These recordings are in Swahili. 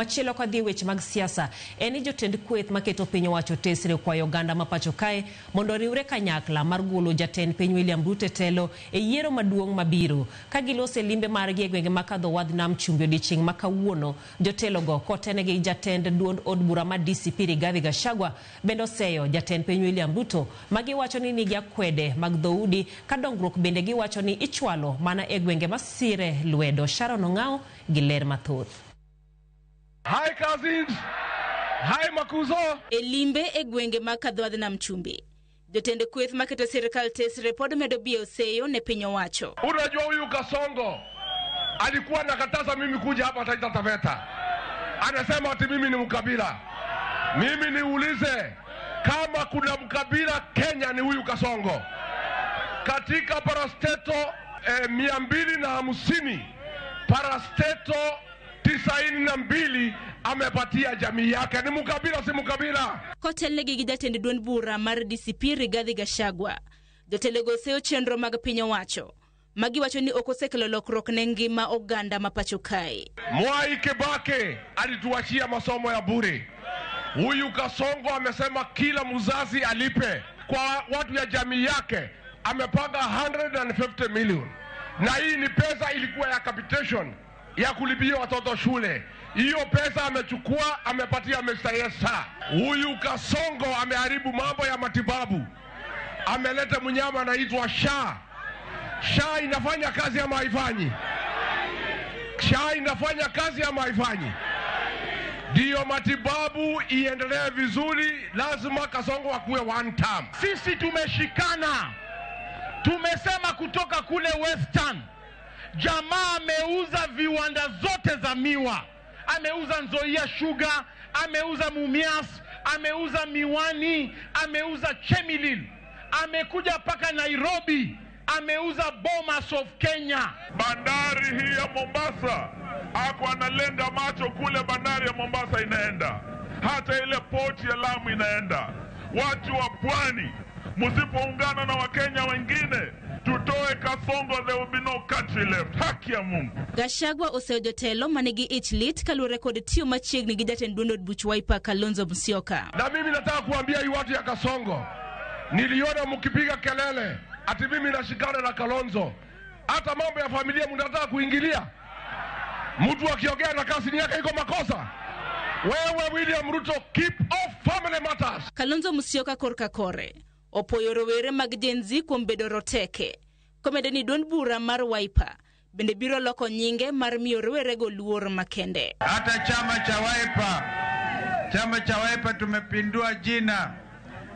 Machielo kadhi e weche mag siasa en ni jotend kweth maketo piny owacho tesre okwayo oganda ma pacho kae mondo oriwre kanyakla mar golo jatend piny William Ruto e telo e yiero maduong' mabiro. Ka giloso e limbe margi e gwenge ma kadho wadh nam chumbi odiochieng' ma kawuono, jotelogo kotenegi jatend duond od bura ma DCP Rigathi Gachagua bende oseyo jatend piny William Ruto ma giwacho ni nigi akwede mag dhoudi ka dongruok bende giwacho ni ichwalo mana e gwenge masire lwedo. Sharon Ong'ao gi ler mathoth. Hi cousins. Hi Makuzo. E limbe e gwenge mag Kadhwadh Nam Chumbi, jotend kweth maketo sirkal tesre pod medo biyo seyo ne piny owacho. Unajua huyu Kasongo alikuwa anakataza mimi kuja hapa Taita Taveta, anasema ati mimi ni mkabila. Mimi niulize kama kuna mkabila Kenya ni huyu Kasongo. Katika parastatal 250 parastatal 92 amepatia jamii yake. Ni mkabila, si mkabila? Kotelnegi gi jatend duond bura mar DCP Rigathi Gachagua, jotelogo seyo chenro mag piny owacho ma giwacho ni ok osekelo lokruok ne ngima oganda ma pacho kae. Mwai Kibaki alituachia masomo ya bure. Huyu Kasongo amesema kila mzazi alipe kwa watu ya jamii yake, amepanga 150 million, na hii ni pesa ilikuwa ya capitation ya kulipia watoto shule. Hiyo pesa amechukua amepatia Mr. Yes Sir. Huyu Kasongo ameharibu mambo ya matibabu, ameleta mnyama anaitwa SHA. SHA inafanya kazi ama haifanyi? SHA inafanya kazi ama haifanyi? Ndiyo matibabu iendelee vizuri, lazima Kasongo akuwe one term. Sisi tumeshikana, tumesema kutoka kule Western, jamaa ameuza viwanda zote za miwa, ameuza Nzoia Sugar, ameuza Mumias, ameuza Miwani, ameuza Chemelil, amekuja mpaka Nairobi, ameuza Bomas of Kenya. Bandari hii ya Mombasa ako analenga macho kule, bandari ya Mombasa inaenda, hata ile poti ya Lamu inaenda. Watu wa pwani, msipoungana na Wakenya wengine tutoe Kasongo, there will be no country left. Haki ya Mungu. Gachagua oseyo jotelo manigi ich lit kaluwore kod tiyo machiegni gi jatend duond od buch Wiper Kalonzo Musyoka. Na mimi nataka kuambia hii watu ya Kasongo, niliona mkipiga kelele ati mimi nashikana na Kalonzo. Hata mambo ya familia mnataka kuingilia. Mtu akiongea na kasini yake iko makosa. Wewe William Ruto, keep off family matters. Kalonzo Musyoka korka kore opoyo rowere mag Gen Z kuom bedo roteke. Komedo ni duond bura mar Wiper bende biro loko nyinge mar miyo rowerego luor makende. Hata chama cha Wiper, chama cha Wiper tumepindua jina,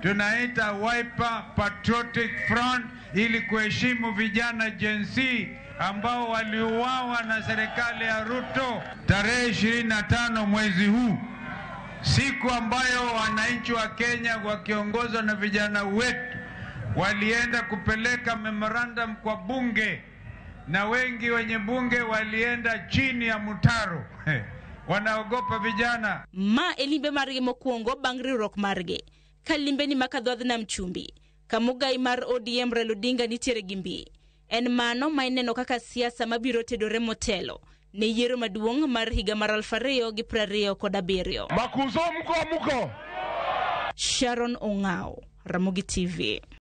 tunaita Wiper Patriotic Front ili kuheshimu vijana Gen Z ambao waliuawa na serikali ya Ruto tarehe 25 mwezi huu, siku ambayo wananchi wa Kenya wakiongozwa na vijana wetu walienda kupeleka memorandum kwa bunge, na wengi wenye bunge walienda chini ya mtaro wanaogopa vijana. Ma e limbe margi mokwongo bang' riwruok margi ka limbe ni makadhodh nam chumbi kamugai mar ODM Raila Odinga nitiere gi mbi. En mano ma ineno kaka siasa mabiro tedore motelo ne yiero maduong' mar higa mar 2027. Makuzo mko mko. Sharon Ong'ao, Ramogi TV.